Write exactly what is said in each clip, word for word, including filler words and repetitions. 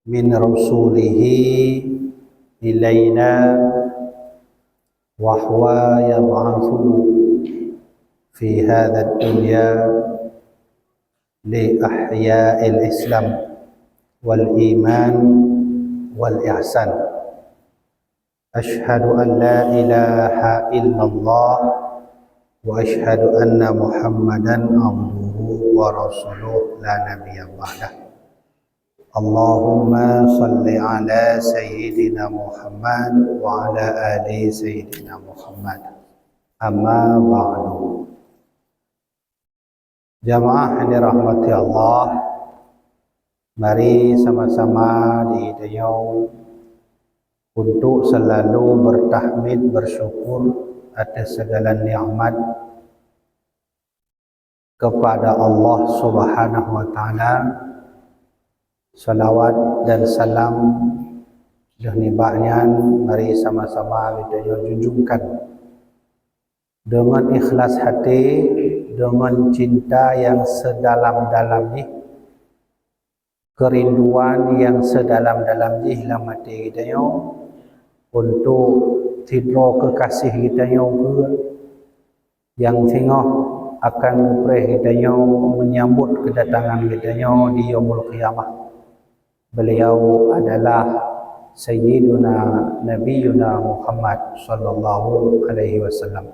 من رسله إلينا وهو يبعث في هذه الدنيا لإحياء الإسلام والإيمان والإحسان. أشهد أن لا إله إلا الله وأشهد أن محمدا عبده ورسوله لا نبي بعده. اللهم صل على سيدنا محمد وعلى آل سيدنا محمد. أما بعد. Jamaah yang dirahmati Allah, mari sama-sama ditanyoe untuk selalu bertahmid, bersyukur atas segala nikmat kepada Allah Subhanahu wa Taala. Salawat dan salam lheueh nibak nyan mari sama-sama geutanyoe junjungkan deungon ikhlas hati, deungon cinta nyang seudalam-dalam jih, keurinduan nyang seudalam-dalam jih lam até geutanyoe, untuk sidroe keukaséh geutanyoe keu nyang singoh akan geupreh geutanyoe, meunyambot keudatangan geutanyoe di Yaumul Qiyamah. Beliau adalah Sayyiduna Nabiyuna Muhammad sallallahu alaihi wasallam.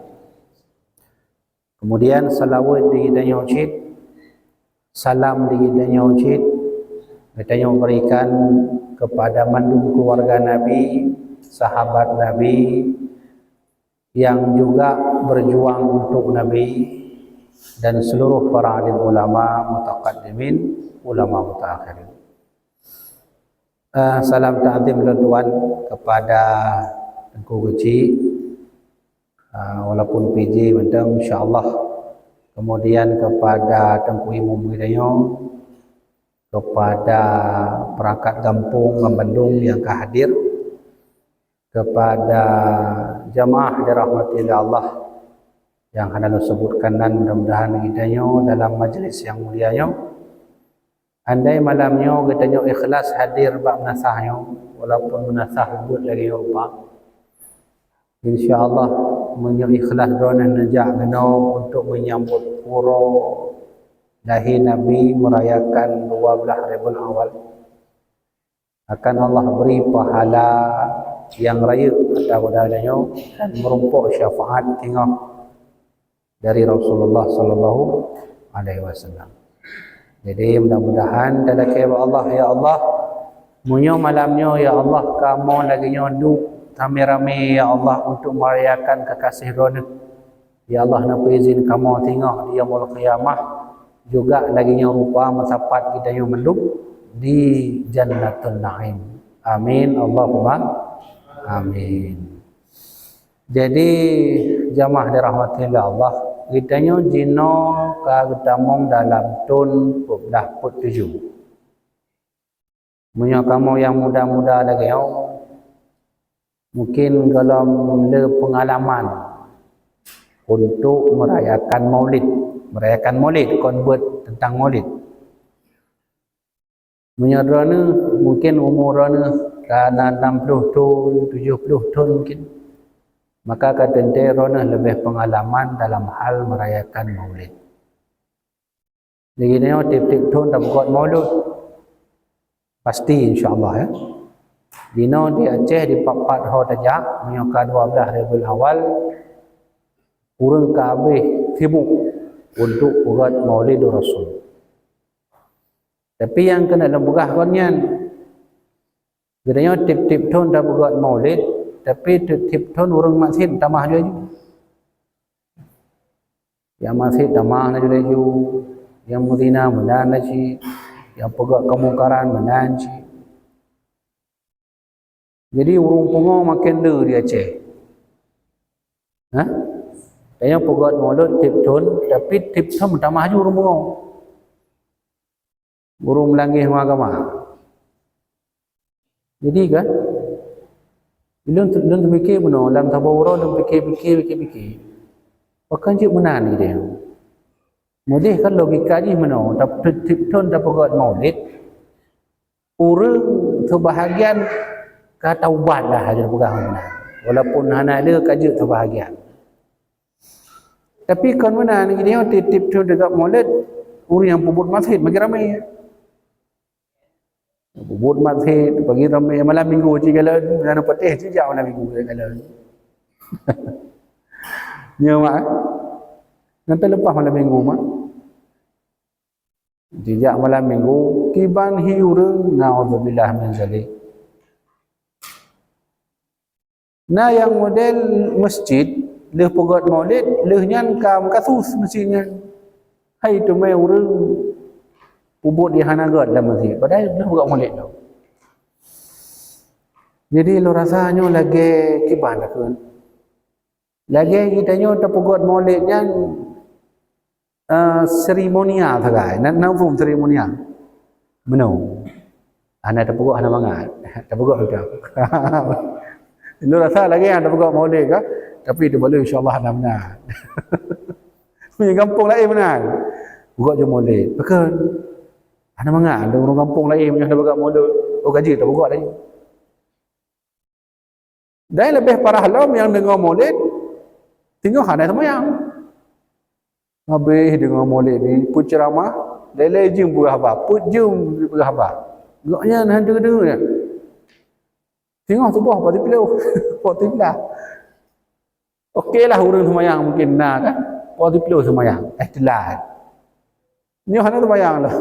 Kemudian, salawat di geutanyoe cit, salam di geutanyoe cit, geutanyoe berikan kepada mandum keluarga Nabi, sahabat Nabi, yang juga berjuang untuk Nabi, dan seluruh para alim ulama, mutaqaddimin, ulama mutaakhirin. Eh, salam takzim lôn tuan kepada Teungku Keuchik, eh, walaupun P J mantong, insya-Allah. Kemudian kepada Teungku Imum geutanyoe, kepada perangkat gampông ngon bandum nyang ka hadir, kepada jamaah dirahmati lé Allah nyang hana lôn sebutkan nan, mudah-mudahan geutanyoe dalam majlis nyang mulia nyoe, andai malam nyoe geutanyoe ikhlas hadir bak meunasah nyoe, walaupun meunasah ubit lagée nyoe rupa, insya-Allah, meunyoe ikhlas droeneuh neujak keunoe untuk meunyambot uroe lahé Nabi, meurayakan dua blaih Rabiul Awal, akan Allah beri pahala nyang rayeuk ata geutanyoe dan meurumpok syafaat singoh dari Rasulullah sallallahu alaihi wasallam. Jadi, mudah-mudahan talakée bak Allah, ya Allah, meunyoe malam nyoe, ya Allah, kamoe lagée nyoe duek ramé-ramé, ya Allah, untuk meurayakan keukaséh droeneuh, ya Allah, neupeuizin kamoe singoh di Yaumul Qiyamah juga lagée nyoe rupa meusapat geutanyoe mandum di Jannatul Naim. Amin, Allahumma amin. Jadi, jamaah dirahmati lé Allah, geutanyoe jinoe ka geutamong dalam thon peuet blaih peuet tujoh. Meunyoe kamoe nyang muda-muda lagée nyoe, mungkin gohlom le peungalaman untuk meurayakan Maulid. Meurayakan Maulid, kon buet teuntang Maulid. Meunyoe droeneuh, mungkin umu droeneuh ka na enam puluh thon, tujoh puluh thon mungkin, maka ka teuntée droeneuh leubeh peungalaman dalam hal meurayakan Maulid. Jadi, nyoe tieb-tieb thon tapeugot Maulud. Pasti, insya Allah, ya. Jinoe di Aceh, di pat-pat ho tajak, meunyoe ka dua blaih Rabiul Awal, ureuëng ka habéh sibuk untuk peugot Maulid Rasul. Tapi nyang keuneuk lôn peugah kon nyan, geutanyoe tieb-tieb thon tapeugot Maulid, tapi tieb-tieb thon ureuëng maksiet tamah laju-laju. Nyang maksiet tamah laju-laju, nyang meuzina meunan laju, nyang peugot keumungkaran meunan cit. Jadi, ureuëng pungo maken le di Aceh. Hah? Tanyoe peugot Maulud tieb thon, tapi tieb thon meutamah laju ureuëng pungo. Ureuëng meulangeh agama. Jadi kan, lôn, lôn teupike bunoe, lam saboh uroe lôn pike-pike, pike-pike. Pakon jeuet meunan gitu ya. Mudeh kan logika jih meunoe, tap-, tieb thon tapeugot Maulid, Ureuëng teubahagian ka taubat lah, hana peugah meunan. Walaupun hana le ka jeuet teubahagian. Tapi kon meunan, geutanyoe tiep-tiep thon teuka Maulid, ureuëng nyang peubuet maksiet makin ramé. Peubuet maksiet, pagi ramé, malam minggu cit galon, nyang patéh cit jak malam minggu galon. Nyoe mak, eh? Nyan teuleupah malam minggu mak. Jijak malam minggu, kiban hi ureuëng, naudzubillah min zalik. Na nyang model masjid, lheueh peugöt Maulid, lheueh nyan ka meukasus masjid nyan. Hai teumé ureuëng peubuet nyang hana göt lam masjid, padahai lheueh peugöt Maulid tu. Jadi lôn rasa nyoe lagée kiban takheun. Lagée geutanyoe tapeugöt Maulid nyan, eh, seremonial sagai. Na, na muphom seremonial? Meunoe. Hana tapeugöt, hana mangat. Tapeugöt beutôi. Lôn rasa lagée nyang tapeugöt Maulid ka, tapi teubalui insya-Allah hana mangat. Meunyoe gampông laén meunan. Peugöt ju Maulid. Pakon? Hana mangat. Ada ureuëng gampông laén meunyoe hana peugöt Maulid. Oh, ka jeuet tapeugöt laju. Dan leubeh parah lom nyang deungoe Maulid, teungoh hana seumayang. Habéh deungoe Maulid di peuceuramah, lé-lé jeuem peugah haba, peuet jeuem peugah haba. Gobnyan han deungoe-deungoe nyan. Teungoh suboh poh siplôh, poh siblaih. Oke lah ureuëng seumayang mungkin na kan, poh siplôh seumayang, eh telat. Nyoe hana teubayang lom.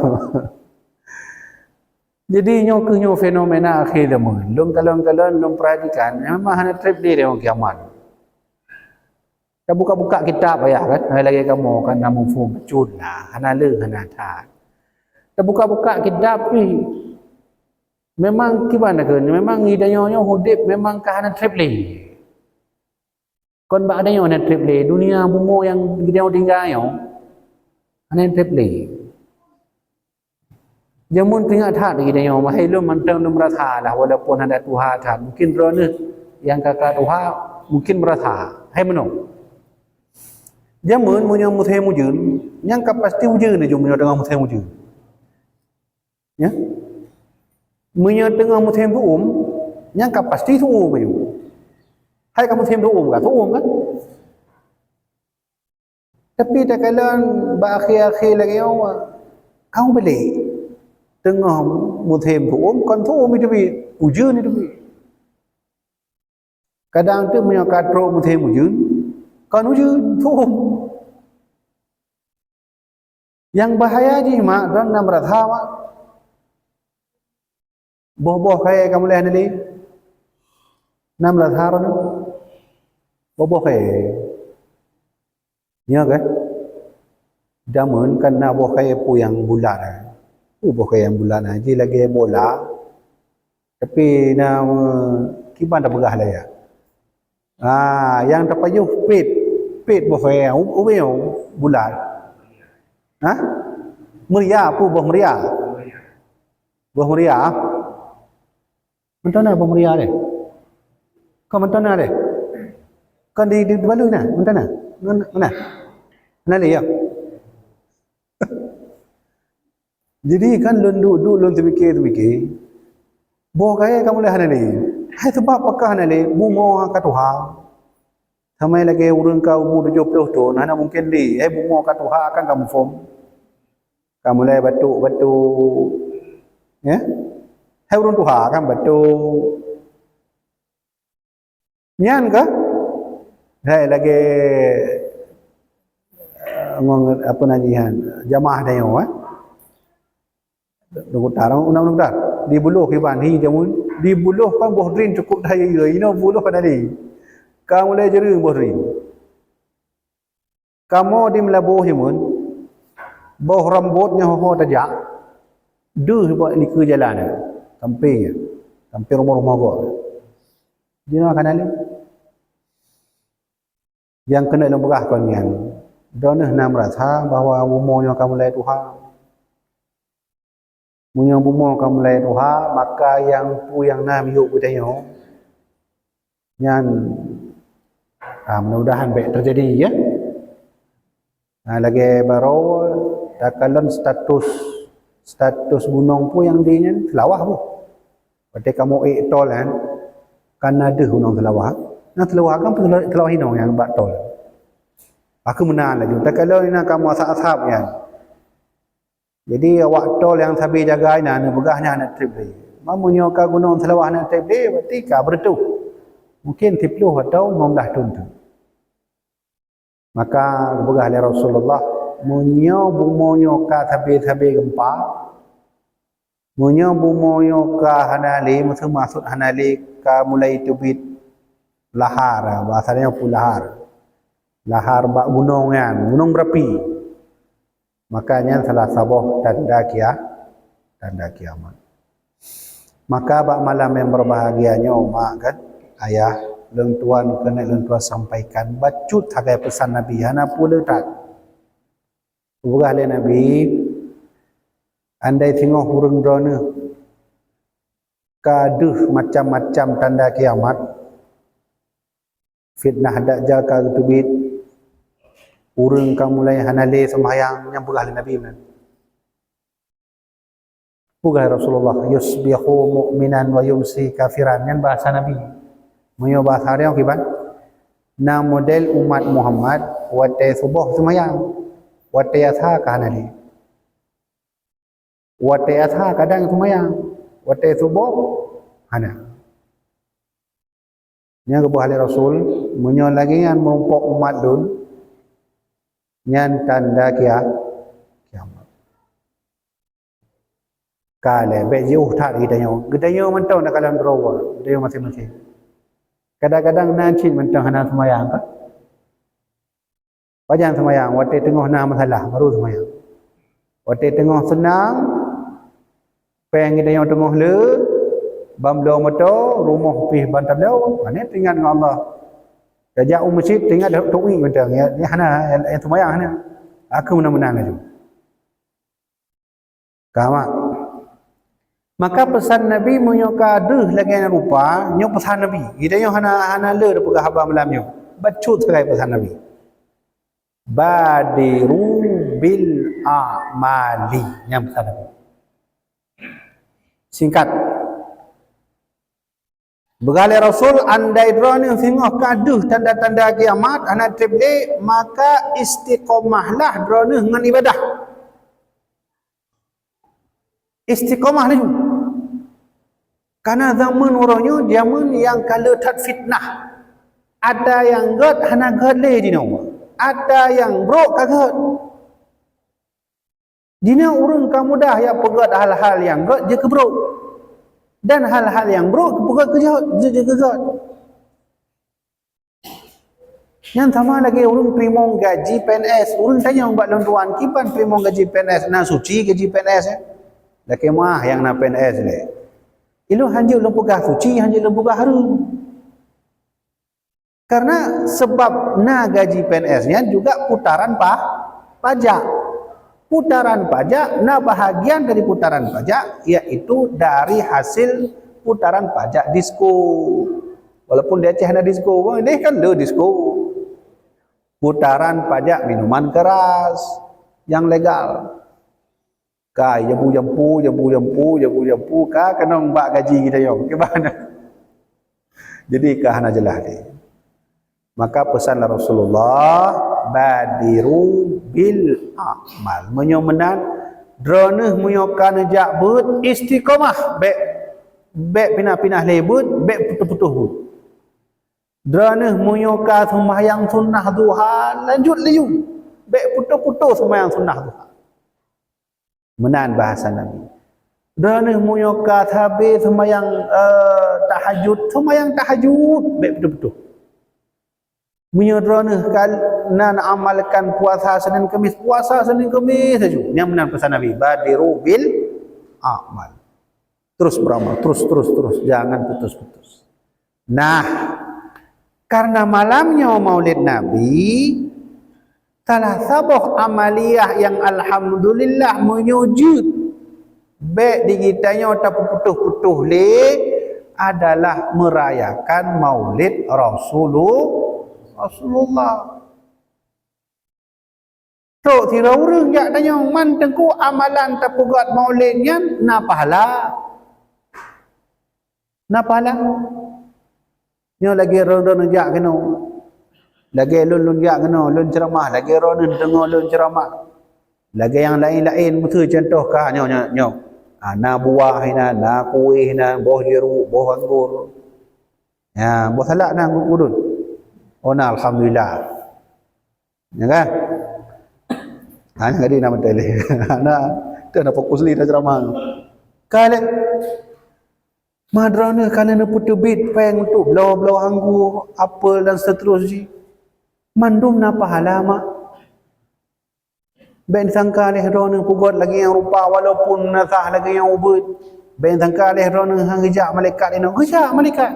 Jadi nyoe keuh nyoe fenomena akhé zaman. Lôn kalon-kalon, lôn perhatikan, memang hana treb lé deungon kiamat. Tabuka-buka kitab ayah kan, hai lagée kamoe kan, na muphom bacut lah, hana le, hana that. Tabuka-buka kitab pih, memang kiban takheun, memang geutanyoe nyoe udeb memang ka hana treb lé. Kon bak geutanyoe hana treb lé, dunia bumoe nyang geutanyoe tinggai nyoe hana treb lé. Jameun teuingat that geutanyoe, mahai lôn mantong lôn meurasa lah, walaupun hana tuha that. Mungkin droeneuh nyang ka-ka tuha, mungkin meurasa. Hai meunoe. Jameun meunyoe musém ujeuen, nyan ka pasti ujeuen laju meunyoe teungoh musém ujeuen. Ya. Meunyoe teungoh musém su'um, nyan ka pasti su'um laju. Hai ka musém su'um ka, su'um kan? Tapi takalon bak akhé-akhé lagée nyoe, ka mubalék. Teungoh musém su'um, kon su'um iteubiet, ujeuen iteubiet. Kadang teuk meunyoe ka trok musém ujeuen, kon ujeuen, su'um. Nyang bahaya jih mak, droen na meurasa mak. Boh-boh kayée ka mulai hana lé. Na meurasa droen. Boh-boh kayée. Nyoe kan? Jameun kan na boh kayée peue nyang bulat, eh. Peue boh kayée nyang bulat, eh. Jih lagée bola. Tapi na, eh, kiban tapeugah lagée. Ah, nyang tapajoh pet, pet boh kayée, u-, ubé bulat. Ha? Meuria, peue boh meuria? Boh meuria. Mantong na boh meuria deh. Kon mantong na deh. Kon di, di, di balui na, mantong na. Mana? Mana? Mana lé ya? Jadi kan lôn duek-duek lôn teupike-teupike, boh kayée ka mulai hana lé. Hai sabab pakon hana lé, bumoe ka tuha. Sama lagée ureuëng ka umu tujoh ploh thon, hana mungken lé. Hai bumoe ka tuha kan ka muphom. Ka mulai batuk-batuk. Ya? Hai ureuëng tuha kan batuk. Nyan keuh? Hai lagée, eh, ngon apa nan jihan, jamaah tanyoe, eh. Doktor, undang doktor. Dibulôh kiban hi jameun. Dibulôh kan boh drien cukup that, inoe bulôh hana lé. Ka mulai jeureung boh drien. Kamoe di Meulaboh jameun, boh rambot nyang ho-ho tajak, deuh bak nikeue jalan, sampéng, sampéng rumoh-rumoh gob. Jinoe ka na lé. Nyang keuneuk lôn peugah kon nyan, droeneuh na meurasa bahwa bumoe nyoe ka mulai tuha. Meunyoe bumoe ka mulai tuha, maka nyang peue nyang na miyueb geutanyoe nyan, ah, mudah-mudahan bék teujadi, ya. Ah, lagée baroe takalon status Status gunong peue nyang di nyan? Seulawah peue. Watèe kamoe ék tol nyan, kan na deuh gunong Seulawah. Na Seulawah kan Seulawah inong nyang bak tol. Aku meunan laju. Takalon inan kamoe asap-asap nyan. Jadi awak tol nyang sabe jaga inan, neupeugah nyan hana trép lé. Meunyoe ka gunong Seulawah hana trép lé, berarti ka beureutoh. Mungkin siplôh atau limong blaih thon teuk. Maka geupeugah lé Rasulullah, "Meunyoe bumoe nyoe ka sabe-sabe geumpa, meunyoe bumoe nyoe ka hana lé, maksud, maksud hana lé, ka mulai teubiet lahar, bahasa nyoe peue lahar. Lahar bak gunong nyan, gunong berapi." Maka nyan salah saboh tanda kia-, tanda kiamat. Maka bak malam nyang berbahagia nyoe, mak kan, ayah, lôn tuan keuneuk lôn tuan sampaikan bacut sagai peusan Nabi, hana peue le that. Peugah lé Nabi, andai singoh ureuëng droeneuh ka deuh macam-macam tanda kiamat, fitnah Dajjal ka geuteubiet, ureuëng ka mulai hana lé seumayang, nyang peugah lé Nabi meunan. Peugah Rasulullah, "Yusbihu mu'minan wa yumsi kafiran." Nyan bahasa Nabi. Meunyoe bahasa nyoe kiban? Na model umat Muhammad, watèe suboh seumayang, watèe asa ka hana lé. Watèe asa kadang seumayang, watèe suboh hana. Nyan geupeugah lé Rasul, "Meunyoe lagèe nyan meurumpok umat lôn, nyan tanda kia-, kiamat." Ka lé, bèk jiôh that geutanyoe. Geutanyoe mantong takalon droe, geutanyoe maséng-maséng. Kadang-kadang na cit mantong hana seumayang ka. Pajan seumayang, watèe teungoh na masalah, baru seumayang. Watèe teungoh seunang, péng geutanyoe teungoh le, ban bloe moto, rumoh pih ban tabloe, hana teuingat ngon Allah. Tajak u meuseujid, teuingat teuiek mantong, ya, ya hana, ya, ya seumayang hana. Aku meunan-meunan laju. Ka mak. Maka peusan Nabi meunyoe ka deuh lagèe nyan rupa, nyoe peusan Nabi. Geutanyoe hana, hana le tapeugah haba malam nyoe. Bacut sagai peusan Nabi. "Badiru bil a'mali." Nyan peusan Nabi. Singkat. Peugah lé Rasul, andai droeneuh singoh ka deuh tanda-tanda kiamat hana trép lé, maka istiqomahlah droeneuh ngon ibadah. Istiqomah laju. Karena zaman uroe nyoe zaman nyang ka le that fitnah. Ata nyang gèt hana gèt lé jinoe. Ata nyang brôk ka gèt. Jinoe ureuëng ka mudah jak peugèt hal-hal nyang gèt jeuet keu brôk. Dan hal-hal nyang brôk peugèt keu jeuet, jeuet keu gèt. Nyan sama lagèe ureuëng teurimong gaji P N S. Ureuëng tanyong bak lôn tuan, "Kiban teurimong gaji P N S, na suci gaji P N S, eh?" Lakèe meu'ah nyang na P N S lé. Ilôn hanjeuet lôn peugah suci, hanjeuet lôn peugah hareuem. Karena sebab na gaji P N S nyan juga putaran pa-, pajak. Putaran pajak na bahagian dari putaran pajak, yaitu dari hasil putaran pajak disko. Walaupun di Aceh hana disko, deh kan le disko. Putaran pajak minuman keras yang legal. Ka jampu-jampu, jampu-jampu, jampu-jampu, ka keunong bak gaji geutanyoe. Kiban? Jadi ka hana jeulaih lé. Maka peusan Rasulullah, "Badiru bil a'mal." Meunyoe meunan, droeneuh meunyoe ka neujak beuet, istiqomah, bèk, bèk pinah-pinah lé beuet, bèk putôh-putôh beuet. Droeneuh meunyoe ka seumayang sunnah duha, lanjut laju, bèk putôh-putôh seumayang sunnah duha. Meunan bahasa Nabi. Droeneuh meunyoe ka sabe seumayang, eh, tahajud, seumayang tahajud, bèk putôh-putôh. Meunyoe droeneuh ka na amalkan puasa Senin Kemis, puasa Senin Kemis laju. Nyan meunan peusan Nabi, "Badiru bil a'mal." Terus beramal, terus, terus, terus, jangan putus-putus. Nah, karena malam nyoe Maulid Nabi, salah saboh amaliyah nyang alhamdulillah meunyoe jeuet bèk di geutanyoe tapeuputoh-putoh lé adalah merayakan Maulid Rasulu-, Rasulullah. Trok sidroe ureuëng jak tanyong, "Man Teungku, amalan tapeugét maulid nyan na pahala?" Na pahala. Nyoe lagée droeneuh jak keunoe. Lagée lôn, lôn jak keunoe, lôn ceuramah, lagée droeneuh deungoe lôn ceuramah. Lagée nyang laén-laén, miseu contoh ka nyoe, nyoe, nyoe. Ah, na buah inan, na kuéh inan, boh jeruk, boh anggor. Ya, boh salak na gurun. Oh, na, alhamdulillah. Ya kan? Ha, nyang tadi na meuteuleh. Na, tu na fokus lé dah ceramah. Ka lé. Ma droeneuh ka lheueh neupeuteubiet péng untuk bloe-bloe anggô, apel dan seterus jih. Mandum na pahala, mak. Bék sangka lé droeneuh peugét lagée nyang rupa, walaupun na sah lagée nyang ubit. Bék sangka lé droeneuh han geujak malaikat inoe. Geujak malaikat.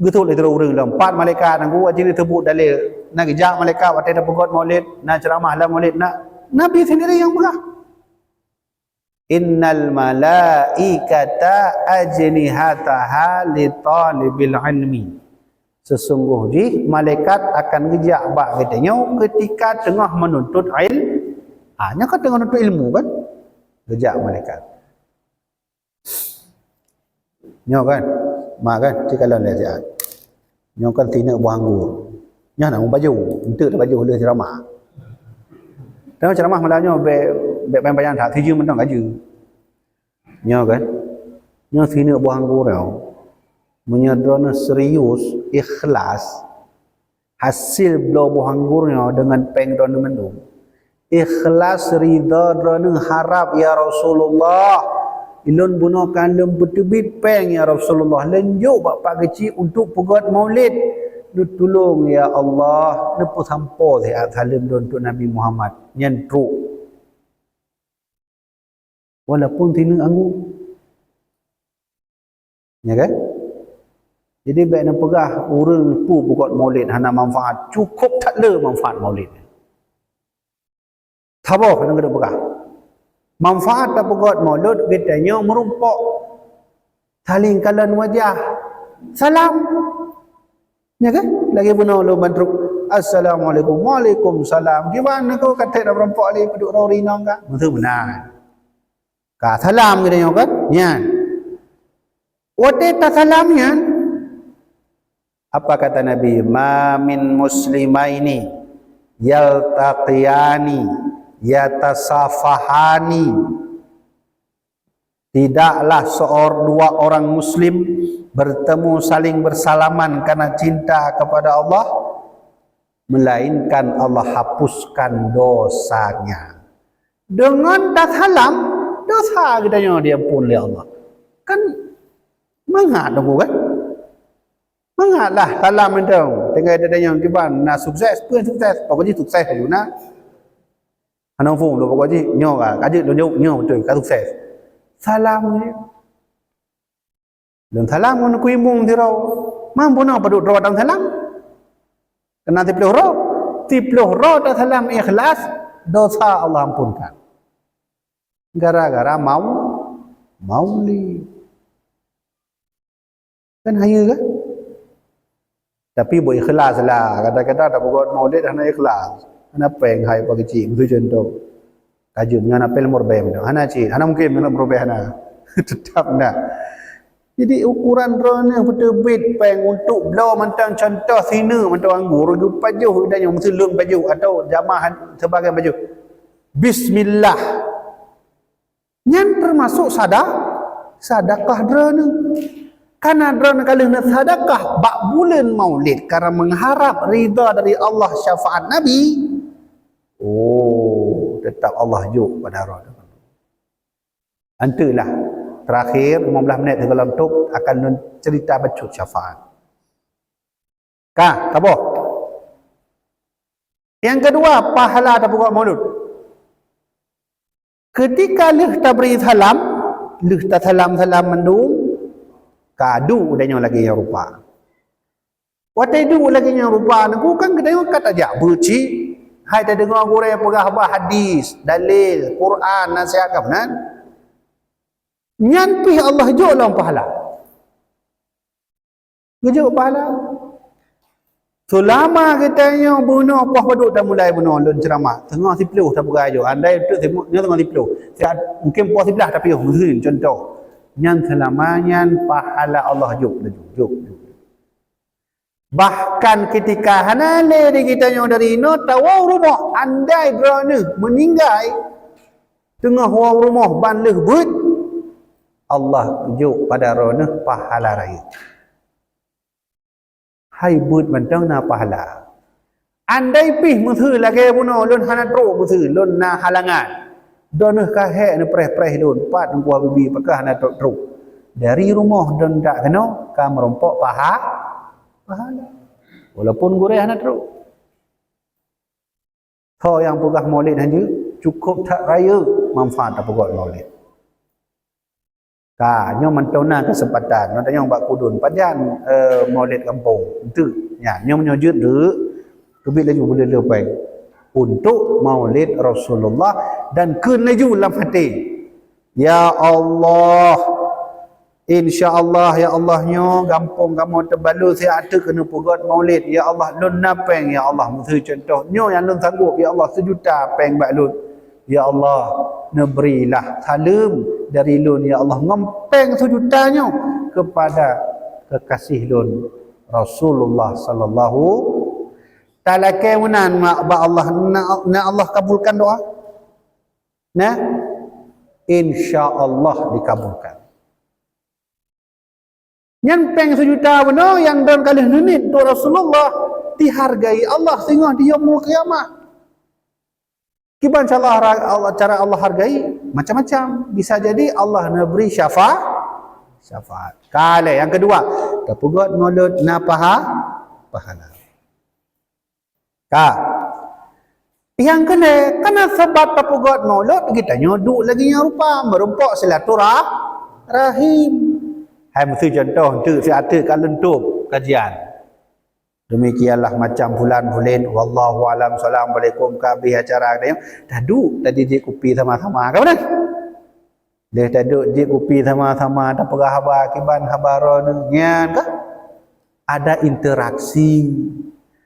Geutot lé sidroe ureuëng lom, pat malaikat, nangku wajéb teubuk dalil. Na geujak malaikat watée tapeugét maulid, na ceuramah lam maulid, na Nabi sendiri nyang peugah. "Innal malaikata ajnihataha li talibil ilmi." Seusunggoh jih malaikat akan geujak bak geutanyoe keutika teungoh meununtut il-, ha, nyan ka teungoh nuntut ilmu kan? Geujak malaikat. Nyoe kan? Mak kan? Ci kalon lé siat. Nyoe kan sineuk buah anggô. Nyoe na baju, enteuk baju lheueh ceramah. Tengok ceramah malam nyoe bék, bék payah-payah that, sijeuem mantong ka jeuet. Nyoe kan? Nyoe sineuk buah anggô nyoe. Meunyoe droeneuh serius, ikhlas, hasil bloe boh anggô nyoe deungon péng droeneuh mandum. Ikhlas ridha droeneuh harab, "Ya Rasulullah, ulôn bunoe ka lôn peuteubiet péng, ya Rasulullah, lôn jok bak Pak Geuchik untuk peugét maulid. Neutulông, ya Allah, neupeusampoe siat saleuem lôn untuk Nabi Muhammad." Nyan trok. Walaupun sineuk anggô. Ya kan? Jadi, bék neupeugah ureuëng peue peugét maulid hana manfaat. Cukup that le manfaat maulid. Saboh nyang keuneuk peugah. Manfaat tapeugét maulid, geutanyoe meurumpok. Saléng kalon wajah. Salam. Ya kan? Lagée bunoe lôn ban trok. "Assalamualaikum." "Waalaikumsalam." Kiban aku ka trok lam rumpok lé, peuduek rori nong ka. Beutôi beuna. Ka salam geutanyoe kan? Nyan. Watée tasalam nyan, apa kata Nabi? "Ma min muslimaini yaltaqiyani yatasafahani." Tidaklah seor-, dua orang muslim bertemu saling bersalaman karena cinta kepada Allah, melainkan Allah hapuskan dosanya. Deungon tasalam, dosa geutanyoe diampun lé Allah. Kan mangat teungku kan? Mangat lah salam mantong. Tinggai geutanyoe kiban na sukses, peue sukses? Pokok jih sukses laju na. Hana muphom lôn pokok jih, nyoe ka, ka jeuet lôn jaweueb, nyoe beutôi, ka sukses. Salam jih. Lôn salam ngon kuimbung sidroe. Man bunoe padub droe dan salam. Keunan siplôh droe. Siplôh droe tasalam ikhlas, dosa Allah ampunkan. Gara-gara mau, maulid. Kan hayeue kan? Tapi beu ikhlas lah. Kadang-kadang tapeugét maulid hana ikhlas. Hana péng hai Pak Geuchik, beutôi contoh. Tajeuem nyan apel murbeh mantong. Hana cit, hana mungkin keuneuk murbeh hana. Tetap na. Jadi ukuran droeneuh peuteubiet péng untuk bloe mantong contoh sineuk mantong anggô, geupajoh geutanyoe meuteulheueh lôn pajoh atau jamaah sebagian pajoh. Bismillah. Nyan teumasok sada-, sadakah droeneuh. Kana droeneuh ka lheueh neusadakah bak buleuen Maulid karena mengharap ridha dari Allah, syafaat Nabi, oh, tetap Allah jok pada droeneuh. Enteulah, terakhir lima belas minit sigohlom tôp akan lôn cerita bacut syafaat. Ka, saboh. Nyang keudua, pahala tapeugah Maulud. Keutika lheueh tabri salam, lheueh tasalam-salam mandum, ka duek geutanyoe lagée nyang rupa. Watée duek lagée nyang rupa, nyan kan geutanyoe ka tajak beuet cit, hai tadeungoe gurée peugah bah hadis, dalil, Quran, nasihat ka meunan. Nyan pih Allah jok lom pahala. Geujok pahala. Seulama geutanyoe bunoe poh padum tamulai bunoe lôn ceuramah, teungoh siplôh tapeugah jôh, andai teuk nyoe teungoh siplôh, siat mungken poh siblaih tapiôh meuheuin contoh. Nyan seulama nyan pahala Allah jôk laju, jôk, jôk. Bahkan keutika hana lé di geutanyoe dari inoe tawoe rumoh, andai droeneuh meuninggai teungoh woe rumoh ban lheueh beuet, Allah jôk pada droeneuh pahala rayeuk. Hai beuet mantong na pahala. Andai pih meuseue lagée bunoe lôn hana trok meuseue, lôn na halangan. Droeneuh ka hék neupreh-preh lôn, pat Teungku Habibie pakon hana trok-trok. Dari rumoh droeneuh jak keunoe ka meurumpok paha-, pahala. Walaupun gurée hana trok. Ho nyang peugah maulid hanjeuet, cukup that rayeuk manfaat tapeugét maulid. Ka, nyoe mantong na keuseumpatan, nyoe tanyong bak kudun, pajan, eh, maulid gampông, enteuk. Nyan, nyoe meunyoe jeuet deuk, teubiet laju buleuen leupeng. Untuk maulid Rasulullah dan kheun laju lam até. Ya Allah, insya Allah, ya Allah, nyoe gampông kamoe Teubaloe siat teuk keuneuk peugét maulid. Ya Allah, lôn na péng, ya Allah, meuseue cuntoh. Nyoe nyang lôn sanggup, ya Allah, seujuta péng bak lôn. Ya Allah, neuberilah saleuem dari lôn, ya Allah, ngon péng seujuta nyoe keupada keukasih lôn Rasulullah sallallahu. Talakée meunan ma-, bak Allah, na, na Allah kabulkan doa? Nah, insya Allah dikabulkan. Nyan péng seujuta bunoe nyang droen ka lheueh neuniet untuk Rasulullah, dihargai Allah singoh di Yaumul Qiyamah. Kiban cara Allah, Allah, cara Allah hargai macam-macam. Bisa jadi Allah neubri syafa-, syafaat. Ka lhée, nyang keudua, tapeugét maulud na paha-, pahala. Ka. Nyang keulhée, kana sabab tapeugét maulud, geutanyoe duek lagée nyang rupa, meurumpok silaturah-, rahim. Hai meuseue cuntoh, enteuk siat teuk ka lôn tôb kajian. Demikianlah macam bulan-bulan, wallahu alam, assalamualaikum, ka habéh acara geutanyoe. Taduek, tajijik kupi sama-sama, ka meunan? Lheueh taduek jik kupi sama-sama, tapeugah haba, kiban haba droeneuh nyan ka? Ada interaksi.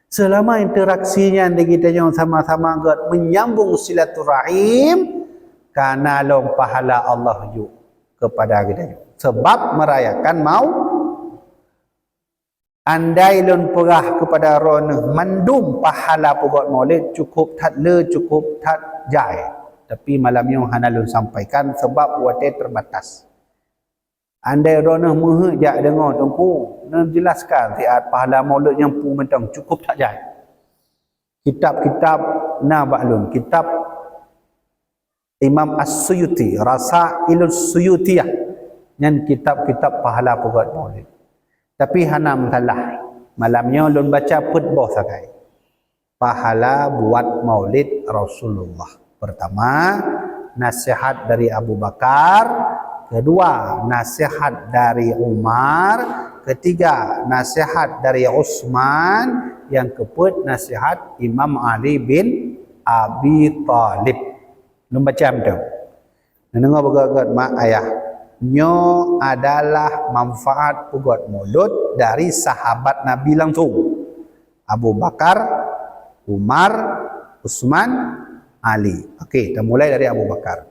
Selama interaksi nyan di geutanyoe sama-sama gét menyambung silaturahim, kana lom pahala Allah jok kepada geutanyoe. Sebab merayakan mau-, Andai lôn peugah keupada droeneuh mandum pahala peugét maulid, cukup that le, cukup that jai. Tapi malam nyoe hana lôn sampaikan sabab watée teubatas. Andai droeneuh meuheuet jak deungoe Teungku, neujelaskan siat pahala maulid nyang peue mantong, cukup that jai. Kitab-kitab na bak lôn, kitab Imam As-Suyuti, Rasailus Suyutiyah, nyan kitab-kitab pahala peugét maulid. Tapi hana masalah, malam nyoe lôn baca peuet boh sagai pahala buat maulid Rasulullah. Pertama, nasihat dari Abu Bakar. Kedua, nasihat dari Umar. Ketiga, nasihat dari Utsman. Nyang keupeuet, nasihat Imam Ali bin Abi Thalib. Lôn baca mantong. Neudeungoe beugét-gét mak ayah. Nyoe adalah manfaat peugét maulud dari sahabat Nabi langsung. Abu Bakar, Umar, Utsman, Ali. Oke, kita mulai dari Abu Bakar.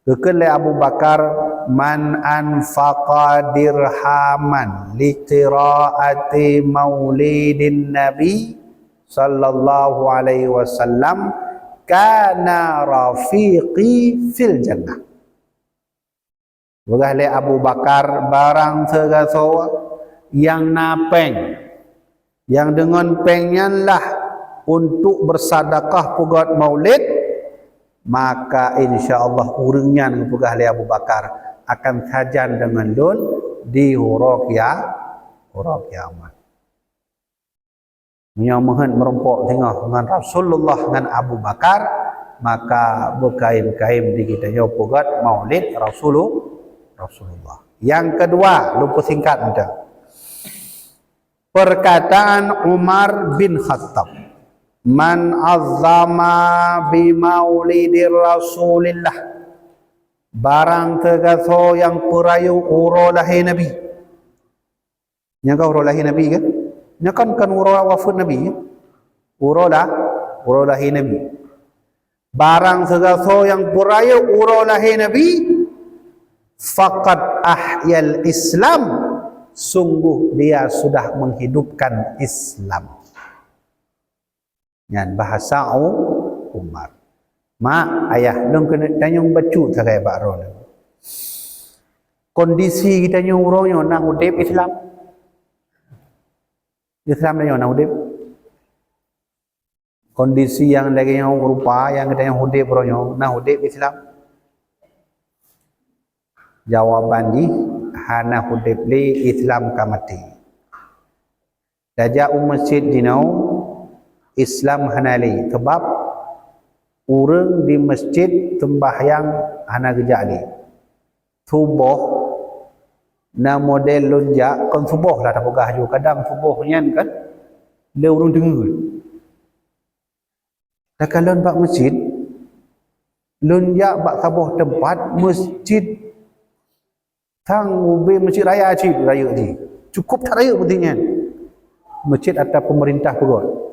Geukheun lé Abu Bakar, "Man anfaqa dirhaman li qiraati maulidin Nabi sallallahu alaihi wasallam, kana rafiqi fil jannah." Peugah lé Abu Bakar, "Barang sigasoe nyang na péng, nyang deungon péng nyan lah untuk beusadakah peugét maulid, maka insya Allah ureuëng nyan," geupeugah lé Abu Bakar, "akan sajan deungon lôn di uroe kia-, uroe kiamat." Meunyoe meuheuet meurumpok singoh ngon Rasulullah ngon Abu Bakar, maka beukaém-kaém di geutanyoe peugét maulid Rasulu-, Rasulullah. Nyang keudua, lôn peusingkat mantong. Perkataan Umar bin Khattab, "Man azzama bi maulidi Rasulillah," barang sigasoe nyang peurayeuk uroe lahé Nabi. Nyang ka uroe lahé Nabi kan? Nyoe kan, kan uroe wafeuet Nabi, ya? Uroe lah, uroe lahé Nabi. Barang sigasoe nyang peurayeuk uroe lahé Nabi, faqad ahyal Islam, sungguh dia sudah menghidupkan Islam. Nyan bahasa U-, Umar. Mak, ayah, lôn keuneuk tanyong bacut sagai bak droeneuh. Kondisi geutanyoe uroe nyoe na udeb Islam? Islam tanyoe na udeb? Kondisi nyang lagée nyoe rupa nyang geutanyoe udeb uroe nyoe, na udeb Islam? Jawaban jih, hana udeb lé, Islam ka maté. Tajak u masjid jinoe, Islam hana lé, sabab ureuëng di masjid seumbahyang hana geujak lé. Suboh, na model lôn jak, kon suboh lah tapeugah ju, kadang suboh nyan kan, lé ureuëng deungoe. Takalon bak masjid, lôn jak bak saboh teumpat, masjid sang ubé masjid raya cit, rayeuk jih. Cukup that rayeuk beuti nyan. Masjid atra pemerintah peugöt.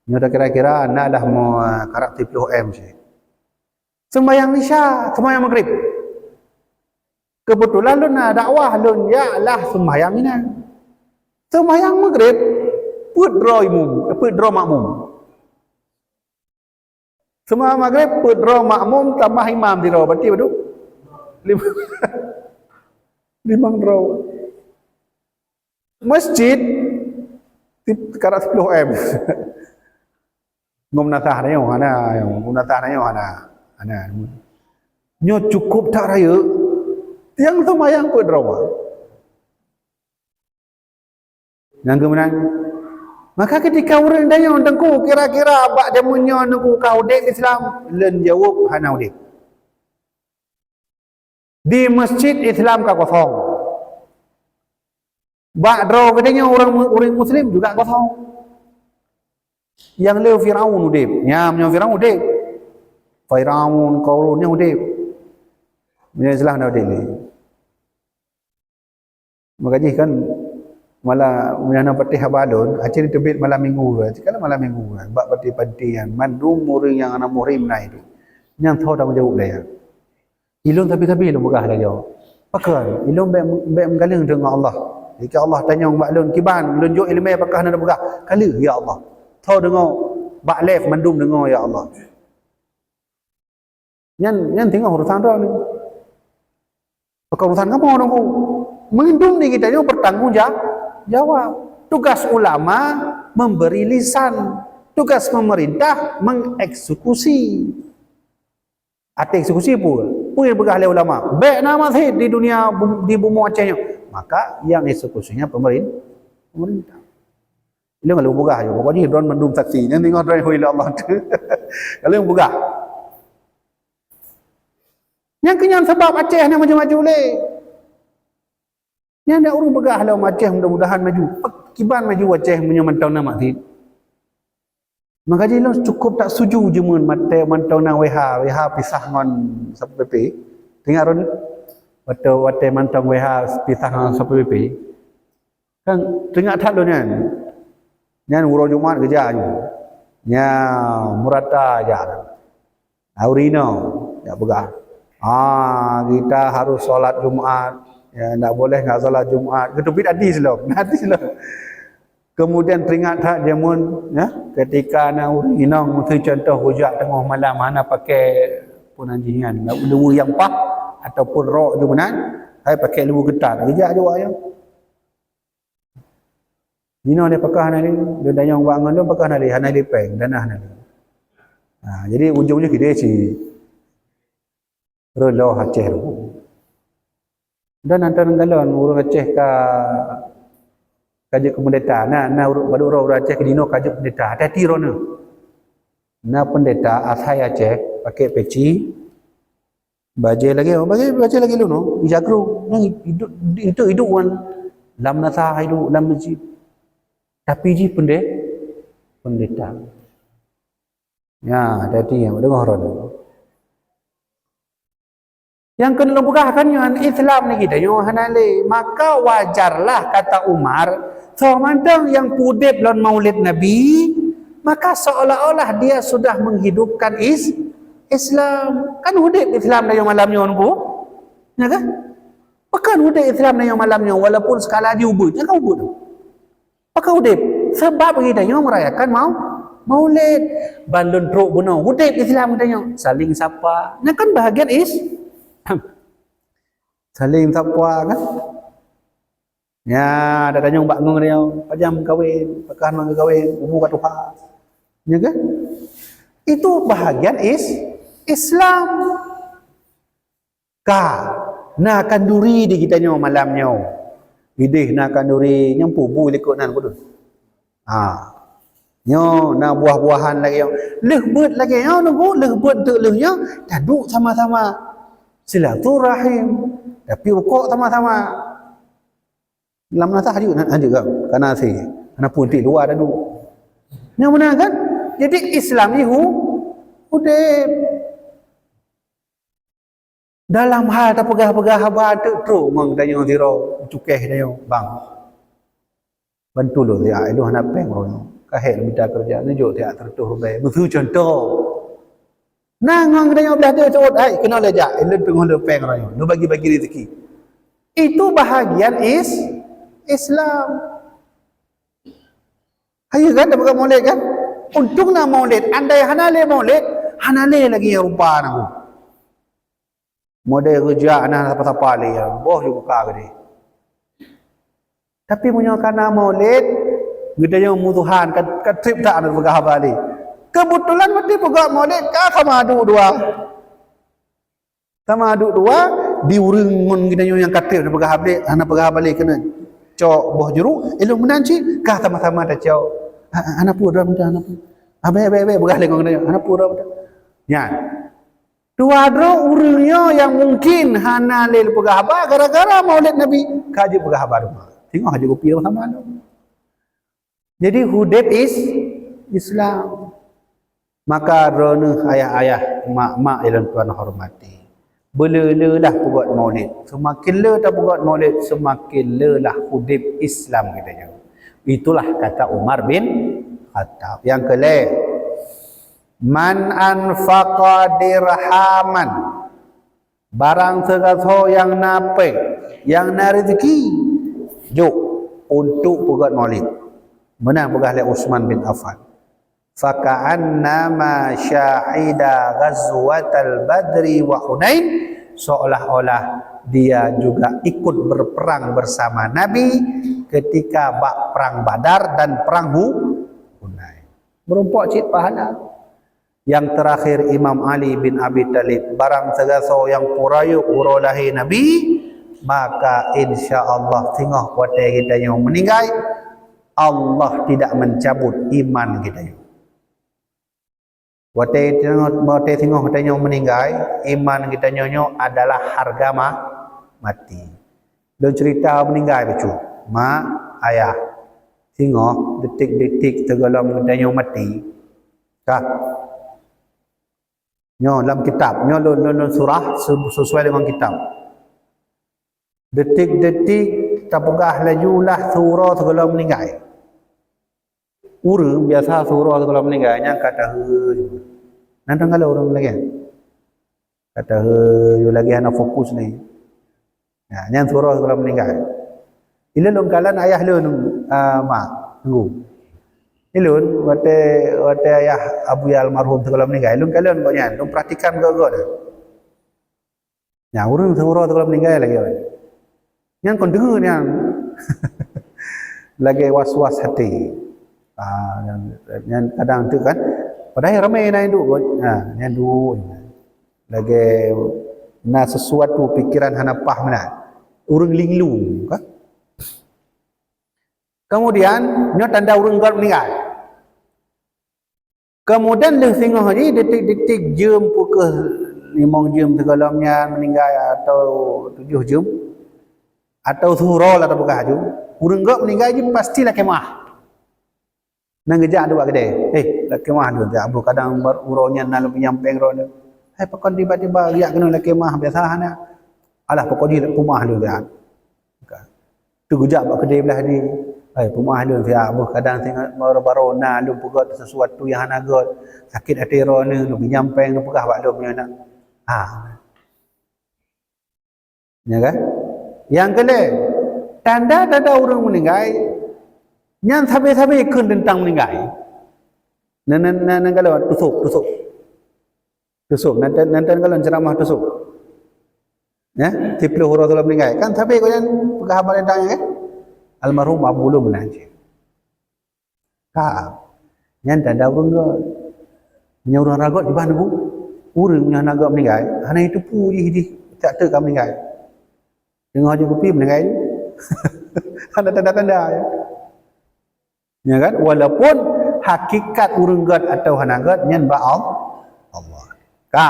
Nyoe kira-kira na lah mo karab siplôh M cit. Seumbahyang Isya, seumbahyang Maghrib. Keubeutulan lôn na dakwah, lôn jak lah seumbahyang inan. Seumbahyang Maghrib, peuet droe imum, peuet droe makmum. Seumbahyang Maghrib, peuet droe makmum, tamah imam sidroe, berarti padum? Limong, limong droe. Masjid, tip-, karab siplôh M. Ngon meunasah nyoe hana, ngon meunasah nyoe hana. Hana. Nyoe cukup that rayeuk. Nyang seumayang peuet droe. Nyang keumeunang. Maka ketika ureuëng tanyong, "Teungku, kira-kira bak jameun nyoe Teungku ka udeb Islam?" Lôn jaweueb, "Hana udeb." Di masjid Islam ka kosong. Bak droe geutanyoe ureuëng, ureuëng muslim juga kosong. Nyang le Firaun udeb. Nya, meunyoe Firaun udeb. Firaun, Qarun nyan udeb. Meunyoe Islam hana udeb lé. Maka jih kan malam, meunyoe hana patéh haba lôn, Aceh ni teubiet malam minggu, kalau malam minggu, bak patéh-patéh nyan, mandum ureuëng nyang hana muhrim na itu. Nyan soe tanggong jaweueb lé nyan. Ilôn sabe-sabe lôn peugah lagée nyoe. Pakon, ilôn bék, bék meugaleng deungon Allah. Jika Allah tanyong bak lôn, "Kiban, lôn jok iéleumé pakon hana peugah?" "Ka lheueh, ya Allah." Soe deungoe, bak live mandum deungoe, ya Allah. Nyan, nyan teungoh urusan droe nyoe. Pakon urusan kamoe nunggu. Mandum di geutanyoe bertanggung ja-, jawab. Tugas ulama memberi lisan. Tugas pemerintah mengeksekusi. Até eksekusi peue? Peue nyang peugah lé ulama? Bék na masjid di dunia bum-, di bumoe Aceh nyoe. Maka nyang eksekusinya pemerin-, pemerintah. Ilôn ka lôn peugah ju, pokok jih droe mandum saksi. Nyang teungoh droe hui lé Allah tu. Ka lôn peugah. Nyang keu nyan sabab Aceh na maju-maju lé. Nyan dak ureuëng peugah lom Aceh mudah-mudahan maju. Kiban maju Aceh meunyoe mantong na masjid. Maka jih lôn cukup tak setuju jameun maté mantong na W H, W H pisah ngon Satpol P P. Teuingat droe? Watée, watée mantong W H pisah ngon Satpol P P. Kan teuingat that lôn nyan. Nyan uroe Jumat geujak ju. Nya murata jak. Ureuëng inong, jak peugah, "Ah, kita harus sholat Jumat. Ya, ndak boleh nggak sholat Jumat." Geuteubiet hadis lom, hadis lom. Kemudian teuingat that jameun, ya, ketika na ureuëng inong, miseu contoh, geujak teungoh malam hana pakai peue nan jih nyan, luweue nyang paih ataupun rok ju meunan, hai pakai luweue keutat, geujak ju awak nyan. Jinoe lé pakon hana lé, lôn tanyong bak ngon lôn pakon hana lé, hana lé péng, dana hana lé. Ha, jadi ujong jih kideh cit reuloh Aceh tu. Dan antara galon ureuëng Aceh ka, ka jeuet keu peundeta. Na, na ureuëng, bak droe ureuëng Aceh keu jinoe ka jeuet peundeta. Hati-hati droeneuh. Na peundeta asai Aceh, pakai peci, bajée lagée, bajée, bajée lagée lôn, oh, ijagroe. Nyan idup, idup, idup wan lam nasa, idup lam masjid. Tapi jih peunde-, peundeta. Ya, hati-hati, ya, deungoe droeneuh. Nyang keuneuk lôn peugah kan nyoe, Islam ni kita nyoe hana lé. Maka wajarlah kata Umar, Soe mantong nyang udeb lom maulid Nabi, maka seolah-olah dia sudah menghidupkan is-, Islam. Kan udeb Islam tanyoe malam nyoe, Teungku? Nya kan? Pakon udeb Islam tanyoe malam nyoe, walaupun sekali jih ubeut, nya kan ubeut. Pakon udeb? Sebab geutanyoe merayakan mau-, maulid. Ban lôn trok bunoe, udeb Islam geutanyoe. Saling sapa. Nya kan bahagian is-, saling sapa kan? Nya, ada tanyong bak ngon dia, pajam kawin, pakon ngon kawin, umu ka tuha. Nya kan? Itu bahagian is-, Islam. Ka, na kanduri di geutanyoe malam nyoe. Ideh na kanduri, nyang pubu likot nan kudus. Ha. Nyoe na buah-buahan lagèe nyoe. Lheuh beuet lagèe nyoe, Teungku, lheuh beuet teuk lheuh nyoe, taduek sama-sama. Silaturahim. Tapi rukok sama-sama. Lam na tah haju, haju ka, kana si. Kana pun ti luwa taduek. Nyoe meunan kan? Jadi Islam ni hu-, udeb. Dalam hal tapeugah-peugah haba teuk trok ngon tanyoe sidroe, cukeh tanyoe, bang. Bantu lôn siat, ilôn hana péng uroe nyoe. Ka hék lôn mita keureuja, neujok siat seratus ribèe. Meusu contoh. Na ngon geutanyoe blah deuh cot, hai, keunoe lé jak, ilôn teungoh lôn péng uroe nyoe. Lôn bagi-bagi rezeki. Itu bahagian is-, Islam. Hayeue kan, tapeugah maulid kan? Untông na maulid, andai hana lé maulid, hana lé lagèe nyan rupa na. Model geujak na sapa-sapa lé, boh ju buka geude. Tapi meunyoe kana maulid, geutanyoe musuhan, ka, ka trép that na peugah haba lé. Keubeutulan maté peugah maulid ka sama duek dua. Sama duek dua, di ureueng ngon geutanyoe nyang ka trép na peugah haba lé, hana peugah haba lé keuneuk cok boh juruk, ilôn meunan cit ka sama-sama tacok. Ha, ha, hana peue, droe meunan, hana peue. Abéh, abéh, abéh, peugah lé ngon geutanyoe, hana peue, droe meunan. Nyan. Dua droe ureueng nyoe nyang mungken hana lé peugah haba gara-gara maulid Nabi, ka jeuet peugah haba teuma. Singoh jeuet kupi sama-sama tu. Jadi udeb is-, Islam. Maka droeneuh ayah-ayah, mak-mak nyang lôn tuan hormati, beuleu-leulah peugot maulid. Seumaken le tapeugot maulid, seumaken le lah udeb Islam geutanyoe. Itulah kata Umar bin Khattab. Nyang keulhèe, "Man anfaqa dirhaman," barang sigasoe nyang na péng, nyang na rezeki, jok untuk peugot maulid. Meunan peugah lé Utsman bin Affan. "Faka'annama syahida ghazwatal Badri wa Hunain," seolah-olah dia juga ikut berperang bersama Nabi ketika bak perang Badar dan perang Hu-, Hunain. Meurumpok cit pahala. Nyang teurakhir Imam Ali bin Abi Thalib, barang sigasoe nyang peurayeuk uroe lahé Nabi, maka insya Allah singoh watèe geutanyoe meuninggai, Allah tidak mencabut iman geutanyoe. Watèe tanyoe, watèe singoh tanyoe meuninggai, iman geutanyoe nyoe adalah hareuga ma-, mati. Lôn ceurita meuninggai bacut, mak, ayah. Singoh, detik-detik sigohlom geutanyoe mati. Ka. Nyoe lam kitab, nyoe lôn, lôn, lôn surah se-, sesuai dengan kitab. Detik-detik tapeugah laju lah siuroe sigohlom meuninggai. Ureueng biasa siuroe sigohlom meuninggai nyan ka tahe. Nan teuh galak ureueng lagèe nyan. Ka tahe lagèe hana fokus lé. Nah, nyan siuroe sigohlom meuninggai. Ilôn lôn kalon ayah lôn, ah, mak, Teungku. Ilôn watèe, watèe ayah Abuya almarhum sigohlom meuninggai, lôn kalon gobnyan, lôn perhatikan gèt-gèt. Nyan, ureueng siuroe sigohlom meuninggai lagèe nyan. Nyan kon deungon nyan. Lagèe was-was até. Ah, nyan, nyan kadang tu kan. Padahai ramé na duek. Ha, nyan duek. Lagèe na sesuatu pikiran hana paih meunan. Ureueng linglung ka. Kemudian, nyoe tanda ureueng gèt meuninggai. Kemudian lheuh singoh jih detik-detik jeuem pukul limong jeuem sigohlom nyan meuninggai atau tujoh jeuem atau siuroe lah tapeugah laju, ureueng gèt meuninggai jih pasti lakèe meu'ah. Nyan geujak duek bak keudè. Eh, lakèe meu'ah lôn jak, boh kadang baru uroe nyan na lôn pinjam péng droeneuh. Hai pakon tiba-tiba geujak keunoe lakèe meu'ah biasa hana. Alah pokok jih lakèe meu'ah lôn jak. Ka. Teugeujak bak keudè blah di. Hai, peumeu'ah lôn siat, beuh kadang singoh baroe-baroe na lôn peugah sesuatu nyang hana gét, sakét até droeneuh, lôn pinjam péng, lôn peugah bak lôn nyoe na. Ha. Ya kan? Nyang keulhèe, tanda-tanda ureueng meuninggai, nyan sabe-sabe kheun teuntang meuninggai. Nan, nan, nan, nan galon, tusôk, tusôk. Tusôk, nan, nan, nan galon ceuramah tusôk. Ya, siplôh uroe seuleuem meuninggai. Kan sabe kau nyan peugah haba teuntang nyan, kan? Almarhum Abu Lum meunan cit. Ka. Nyan tanda ureueng gét. Meunyoe ureueng hana gét, kiban bu. Ureueng meunyoe hana gét meuninggai, hana jiteupeue jih, jih tak teuk ka meuninggai. Teungoh jeuet kupi meuninggai. Hana tanda-tanda, ya. Ya kan? Walaupun hakikat ureueng gét atau hana gét, nyan bak Al-, Allah. Ka.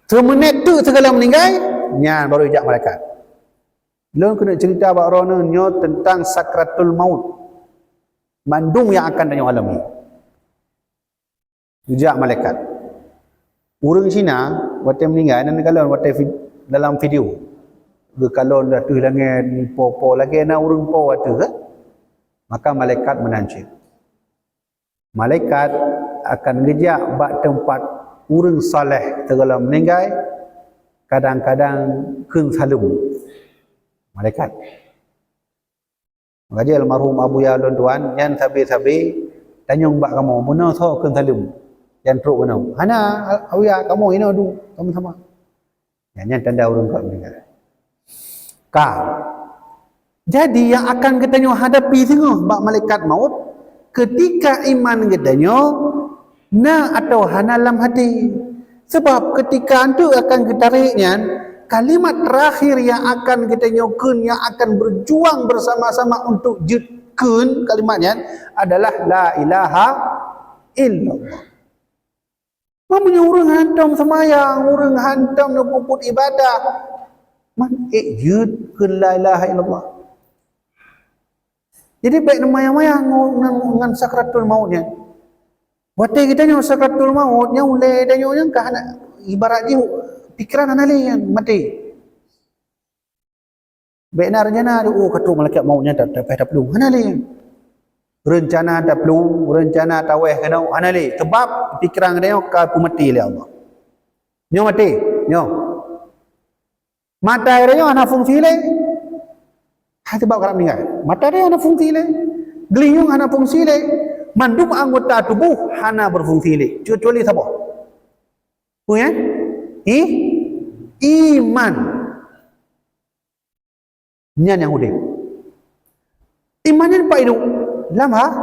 Seumeunét teuk sigohlom meuninggai, nyan baru ijak malaikat. Lôn keuneuk ceurita bak droeneuh nyoe teuntang sakratul maut. Mandum nyang akan tanyoe alami. Geujak malaikat. Ureueng Cina, watèe meuninggai, nan geukalon watèe vid-, dalam video. Geukalon ateueh langèt, po-po, lagèe na ureueng po ateueh, kan? Maka malaikat meunan cit. Malaikat akan geujak bak teumpat ureueng saleh sigohlom meuninggai, kadang-kadang kheun saleuem. Malaikat. Maka jih almarhum Abuya lôn tuan, nyan sabe-sabe tanyong bak kamoe, meunoe soe kheun saleuem nyang trok keunoe. Hana, Abuya, kamoe inoe duek, kamoe sama. Nyan, nyan tanda ureueng gét meuninggai. Ka. Jadi, nyang akan geutanyoe hadapi singoh bak malaikat maut, keutika iman geutanyoe na atawa hana lam até. Sabab keutika anteuk akan geutarek nyan, kalimat terakhir nyang akan geutanyoe kheun, nyang akan berjuang bersama-sama untuk jeuet kheun kalimat nyan adalah, "La ilaha illallah." Meunyoe ureueng hantom seumayang, ureueng hantom neupeubuet ibadah, man ék jeuet kheun la ilaha illallah. Jadi, bèk neumayang-mayang ngon, ngon, ngon sakratul maut nyan. Watèe geutanyoe sakratul maut, nyan ulèe tanyoe nyan ka hana, ibarat jih pikiran hana lé nyan, maté. Bèk na rencana, "Oh, ka trok malaikat maut nyan, ta-, ta-, taplueng." Hana lé. Rencana taplueng, rencana tawéh keunoe, hana lé. Sabab pikiran geutanyoe ka peumaté lé Allah. Nyoe maté, nyoe. Mata geutanyoe hana fungsi lé. Ha, sabab karab meuninggai. Mata geutanyoe hana fungsi lé. Geulinyueng hana fungsi lé. Mandum anggota tuboh hana beufungsi lé. Kecuali saboh. Peue nyan? I-, iman. Nyan nyang udép. Iman nyan pat iduek? Lam ha-,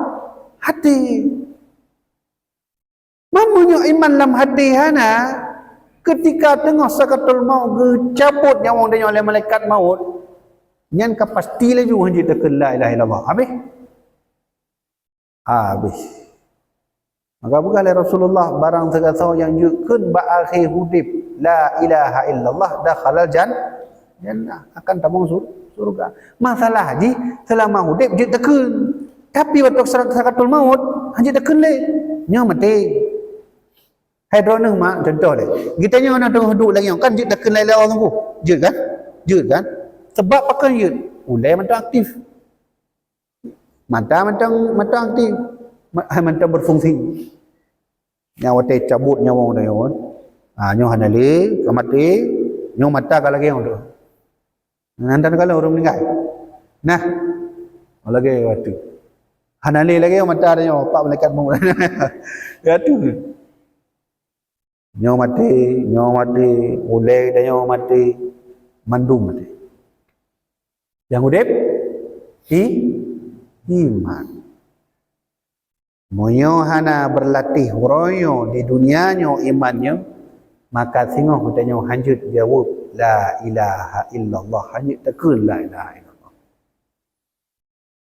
até. Meunyoe iman lam até hana, keutika teungoh sakratul maut geucabot nyawöng tanyoe lé malaikat maut, nyan ka pasti laju hanjeuet takheun la ilaha illallah. Habéh. Habéh. Maka peugah lé Rasulullah, barang sigasoe nyang jeuet kheun bak akhé udép, "La ilaha illallah," dakhalal jan-, jannah, akan tamong sur-, syurga. Masalah jih, seulama udép jeuet takheun. Tapi watèe sakratul maut, hana jeuet takheun lé. Nyoe maté. Hai droeneuh mak, contoh lé. Geutanyoe na teungoh duek lagèe nyoe, kan jeuet takheun la ilaha illallah teungku? Jeuet kan? Jeuet kan? Sabab pakon jeuet? Ulèe mantong aktif. Mata mantong, mantong aktif. Ma-, hai mantong beufungsi. Nyang watèe cabot nyawöng tanyoe, ha, nyoe hana lé, ka maté, nyoe mata ka lagèe nyoe tu. Nyan tanda kalon ureueng meuninggai. Nah, lagèe watèe. Hana lé lagèe mata tanyoe, pat malaikat maut. Ya tu. Nyoe maté, nyoe maté, ulèe tanyoe maté, mandum maté. Nyang udép, i-, iman. Meunyoe hana beurlatih uroe nyoe di dunia nyoe iman nyoe, maka singoh geutanyoe hanjeuet jaweueb la ilaha illallah, hanjeuet takheun la ilaha illallah.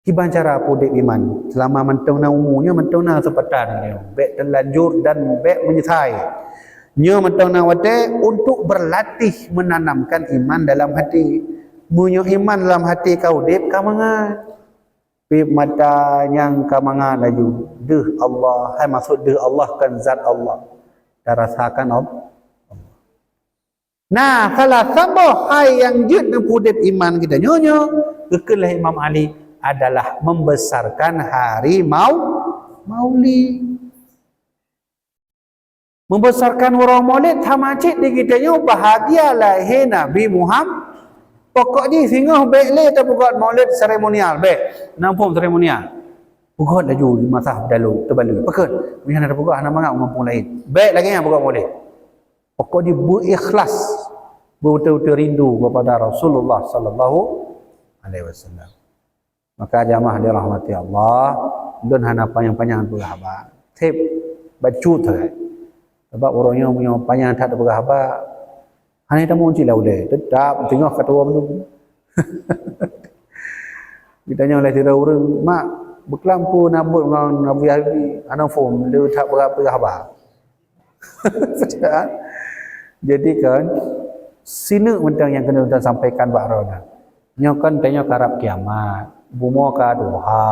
Kiban cara peuudép iman? Seulama mantong na umu nyoe, mantong na keuseumpatan nyoe, bèk teulanjur dan bèk meunyeusai. Nyoe mantong na watèe untuk beurlatih meunanamkan iman dalam até. Meunyoe iman lam até ka udép, ka mangat. Pih mata nyang ka mangat laju. Deuh Allah, hai maksud deuh Allah kan zat Allah. Tarasakan Allah. Nah, salah saboh hai nyang jeuet neupeuudép iman geutanyoe nyoe, geukheun lé Imam Ali adalah membesarkan hari mau-, Maulid. Membesarkan uroe Maulid sama cit di geutanyoe bahagia lahé Nabi Muhammad. Pokok jih singoh bék lé tapeugot Maulid seremonial, bék. Na phon seremonial. Peugot laju di masa beutalu, teubalui. Pakon? Meunyoe hana tapeugot, hana mangat ureueng gampông laén. Bék lagée nyan peugot Maulid. Pokok jih beuikhlas, beubeutôi-beutôi rindu kepada Rasulullah sallallahu alaihi wasallam. Maka jamaah dirahmati Allah, lôn hana panyang-panyang peugah haba. Seb bacut sagai. Sabab uroe nyoe meunyoe panyang that peugah haba, hana tamong cit lam ulée, teutap teungoh ka tuwoe mandum. Geutanyoe lé sidroe ureueng, "Mak, beuklam peue na buet ngon Abu Yahudi?" Hana phon, le that peugah-peugah haba. Jadi kan, sineuk mantong nyang keuneuk lôn sampaikan bak droeneuh. Nyoe kan tanyoe karab kiamat, bumoe ka tuha,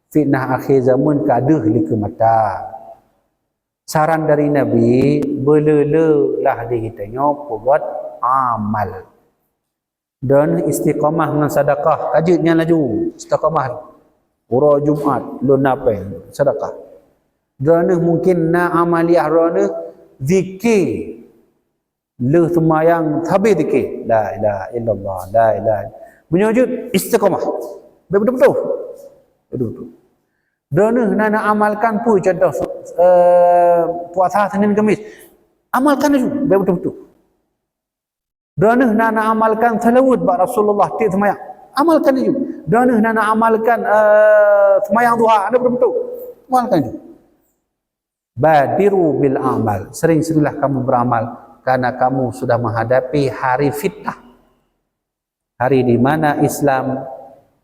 fitnah akhé zaman ka deuh likeu mata. Saran dari Nabi, beuleu-leu lah di geutanyoe peugot amal. Dan istiqamah ngon sedekah. Ka jeuet nyan laju, istiqamah. Uroe Jumat, lôn na péng, sedekah. Droeneuh mungkin na amaliah droeneuh, zikir. Lheueh seumayang, sabe zikir. La ilaha illallah, la ilaha. Meunyoe jeuet, istiqamah. Bék beutôi-beutôi. Beutôi-beutôi. Droeneuh na, na amalkan peue contoh, eh, puasa Senin Kemis. Amalkan laju, bék beutôi-beutôi. Droeneuh na, na amalkan seulaweuet bak Rasulullah tiep seumayang. Amalkan laju. Droeneuh na, na amalkan, eh, seumayang duha, bék beutôi-beutôi. Amalkan laju. Badiru bil amal. Sering-seringlah kamu beramal, karena kamu sudah menghadapi hari fitnah. Hari di mana Islam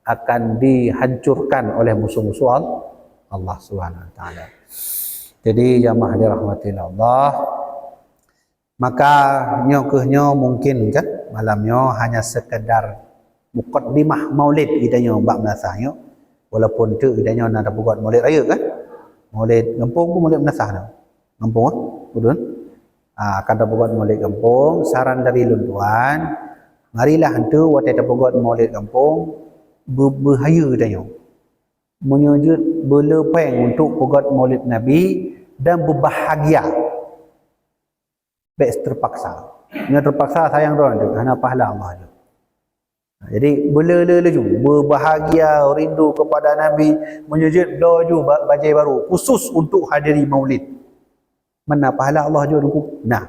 akan dihancurkan oleh musuh-musuh Al-, Allah Subhanahu wa Taala. Jadi, jamaah dirahmati Allah, maka nyoe kheueh nyoe mungkin kan, malam nyoe hanya sekedar mukaddimah Maulid geutanyoe bak meunasah nyoe. Walaupun teuk geutanyoe na tapeugot Maulid Rayeuk kan. Maulid gampông pun Maulid meunasah nyoe. Gampông, ah? Beutôi. Ah, akan tapeugot Maulid gampông, saran dari lôn tuan, marilah entu watée tapeugot Maulid gampông, beu-, beuhayeue tanyoe. Meunyoe jeuet beuleu péng untuk peugot Maulid Nabi dan beubahagia. Bék terpaksa. Nyoe terpaksa sayang droe, hana pahala Allah jok. Jadi, beuleu-leu laju, beubahagia, rindu kepada Nabi, meunyoe jeuet bloe ju ba-, bajée barô khusus untuk hadiri Maulid. Mana pahala Allah jok teungku? Nah.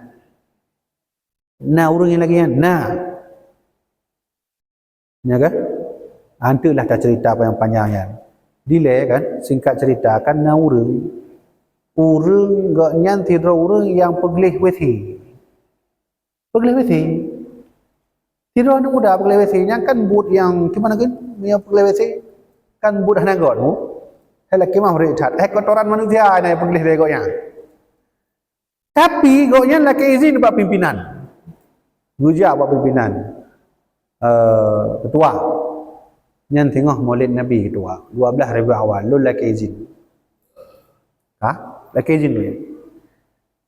Na ureuëng nyang lagée nyan? Na. Nya kan? Hanteuklah tacerita panjang-panjang nyan. Dilée kan, singkat cerita kan na ureuëng, ureuëng gobnyan sidroe ureuëng nyang peugleh W C. Peugleh W C. Sidroe aneuëk muda peugleh W C, nyan kan buet nyang kiban kheun, nyang peugleh W C kan buet hana göt mu. Hai laki mah rhot that, eh, kotoran manusia na peugleh lé gobnyan. Tapi gobnyan lakée izin bak pimpinan. Geujak bak pimpinan, eh, ketua. Nyan singoh Maulid Nabi ketua, dua belas Rabiul Awal, lôn lakée izin. Ka? Lakée izin lôn.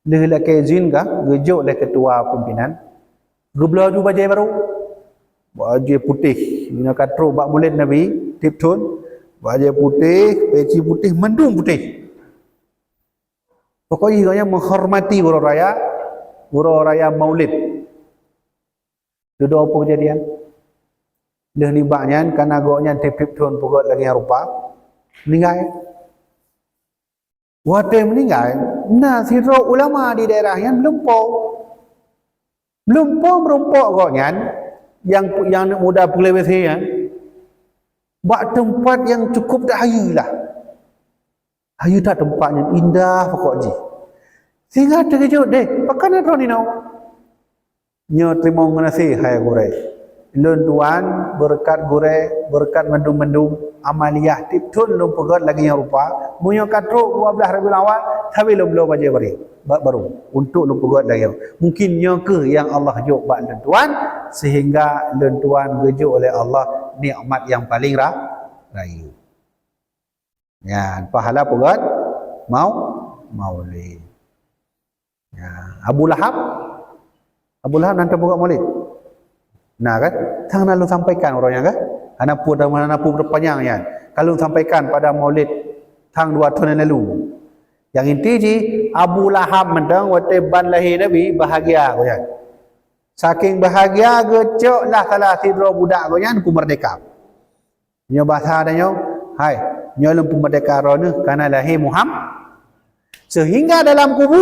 Lheueh lakée izin ka, geujok lé ketua pimpinan, geubloe ju bajée barô. Bajée putéh, meunyoe ka trok bak Maulid Nabi, tiep thon, bajée putéh, peci putéh, mandum putéh. Pokok jih gobnyan meuhormati uroe raya, uroe raya Maulid. Dudoe peue keujadian? Lheueh nibak nyan, kana gobnyan tiep-tiep thon peugot lagée nyan rupa, meuninggai. Watée meuninggai, na sidroe ulama di daerah nyan meulumpoe. Meulumpoe meurumpok gobnyan, nyang, nyang aneuëk muda peugleh W C nyan, bak teumpat nyang cukup that hayeue lah. Hayeue that teumpat nyan, indah pokok jih. Sehingga teukeujot deh, pakon na droeneuh inoe? Nyoe teurimong geunaséh, hai gurée. Lôn tuan, beureukat gurée, beureukat mandum-mandum, amaliah tiep thon lôn peugot lagée nyan rupa. Meunyoe ka trok dua belas Rabiul Awal, sabe lôn bloe bajée barô, ba-, barô, untuk lôn peugot lagée nyan. Mungkin nyoe kheueh nyang Allah jok bak lôn tuan, sehingga lôn tuan geujok lé Allah nikmat nyang paleng ra-, rayeuk. Nyan, pahala peugot mau-, Maulid. Ya, Abu Lahab, Abu Lahab na tapeugot Maulid? Na kan? Sang na lôn sampaikan uroe nyan kan? Hana peue, hana peue panyang nyan. Ka lôn sampaikan pada Maulid tang dua thon nyang lalu. Nyang inti jih, Abu Lahab mantong watée ban lahé Nabi, bahagia gobnyan. Saking bahagia, geucok lah salah sidroe budak gobnyan keu meurdeka. Nyoe basa tanyoe, "Hai, nyoe lôn peumeurdeka droeneuh kareuna lahé Muhammad." Seuhingga dalam kubu,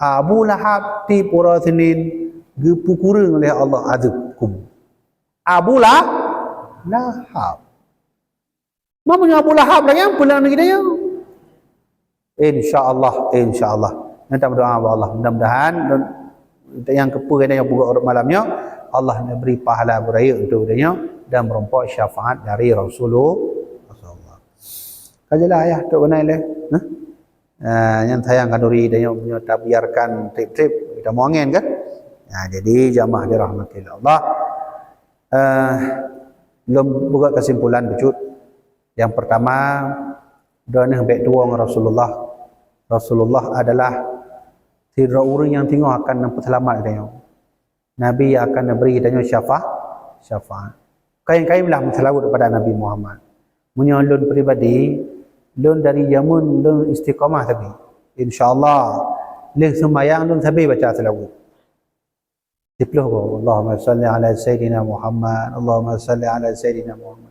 Abu Lahab tiep uroe Senin geupeukureueng lé Allah azeueb kubu. Abu La-, Lahab. Meunyoe Abu Lahab lagée nyan, peue lom lagée nyoe? Insya Allah, insya Allah. Nyan tameudoa bak Allah. Mudah-mudahan nyang keupeue nyang peugot rot malam nyoe, Allah neubri pahala beurayeuk untuk geutanyoe dan meurumpok syafaat dari Rasulullah. Ka jeulaih ayah trok keunoe lé. Nah. Ah, nyan sayang khanuri tanyoe meunyoe tabiarkan treb-treb, tamuangén kan? Nah, jadi jamaah dirahmati Allah. Eh, lôn peugot kesimpulan bacut. Nyang pertama, droeneuh bék tuwoe ngon Rasulullah. Rasulullah adalah sidroe ureuëng nyang singoh akan neupeuseulamat geutanyoe. Nabi nyang akan neubri geutanyoe syafa-, syafaat. Kaém-kaémlah meuseulaweuet kepada Nabi Muhammad. Meunyoe lôn pribadi, lôn dari jameun lôn istiqamah sabe. Insya Allah, lheueh seumayang lôn sabe baca seulaweuet. Siplôh go, Allahumma salli ala Sayyidina Muhammad, Allahumma salli ala Sayyidina Muhammad.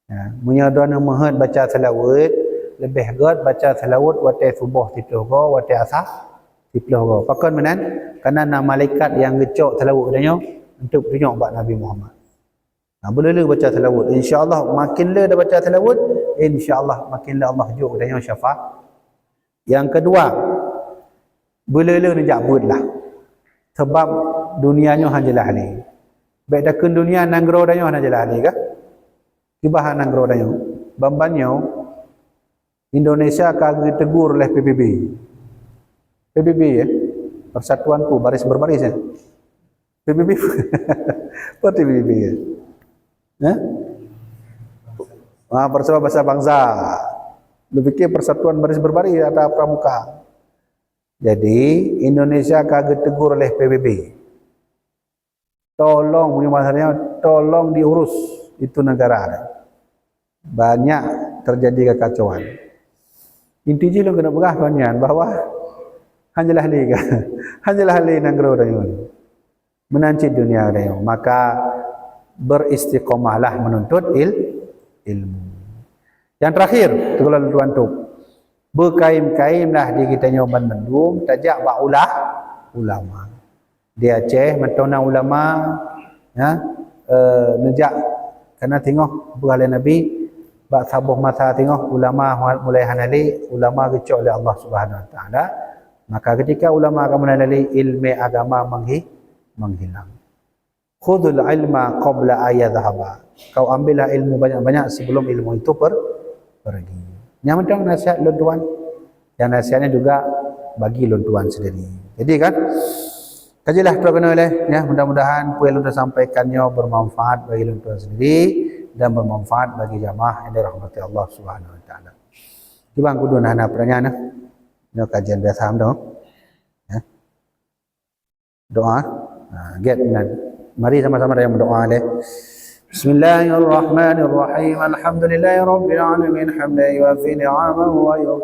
Ya, meunyoe droeneuh meuheuet baca seulaweuet, leubeh göt baca seulaweuet watée suboh siplôh go, watée asa siplôh go. Pakon meunan? Kareuna na malaikat nyang geucok seulaweuet geutanyoe untuk tunyok bak Nabi Muhammad. Nah, beuleu-leu baca seulaweuet. Insya Allah, makin le tabaca seulaweuet, insya Allah, makin le Allah jok geutanyoe syafaat. Nyang keudua, beuleu-leu neujak beuet lah. Sabab dunia nyoe hana jeulaih lé. Bék takheun dunia, nanggroe tanyoe hana jeulaih lé kah? Kiban nanggroe tanyoe. Ban-ban nyoe, Indonesia ka geutegur lé P B B. P B B, ya? Persatuan Baris Berbaris, ya? P B B. Apa tu P B B, ya? Ha? Ah, Persatuan Bangsa-Bangsa. Lu pikir Persatuan Baris Berbaris ada pramuka. Jadi, Indonesia ka geutegur oleh P B B. Tolong, punya maksudnya, tolong diurus itu negara. Banyak terjadi kekacauan. Inti jih lôn keuneuk peugah kon nyan bahwa hana jeulaih lé ka. Hana jeulaih lé nanggroe tanyoe. Meunan cit dunia tanyoe. Maka beristiqomahlah menuntut il-, ilmu. Yang terakhir, teuka lôn tuan tup. Beukaém-kaémlah di geutanyoe banmandum tajak bak ula-, ulama. Di Aceh mantong na ulama, ya, eh, neujak kana singoh peugah lé Nabi, bak saboh masa singoh ulama mulai hana lé, ulama geucok lé Allah Subhanahu Wa Taala. Maka ketika ulama ka mulai hana lé, ilmu agama menghi-, menghilang. Khudhul ilma qabla an yadhhaba. Kau ambillah ilmu banyak-banyak sebelum ilmu itu per-, pergi. Nyang mantong nasihat lôn tuan. Yang nasihatnya juga bagi lôn tuan sendiri. Jadi kan, kajilah tu kena leh, ya, mudah-mudahan peue lôn sampaikan nyoe bermanfaat bagi lôn tuan sendiri dan bermanfaat bagi jamaah yang dirahmati Allah Subhanahu Wa Taala. Kiban kudu hana pertanyaan, nah. Nyoe kajian biasa tu. Ya. Doa. Ha, get nan. Mari sama-sama yang berdoa leh. Bismillahirrahmanirrahim. Alhamdulillahirabbil alamin. Hamdan yuwafi ni'amahu wa yukafi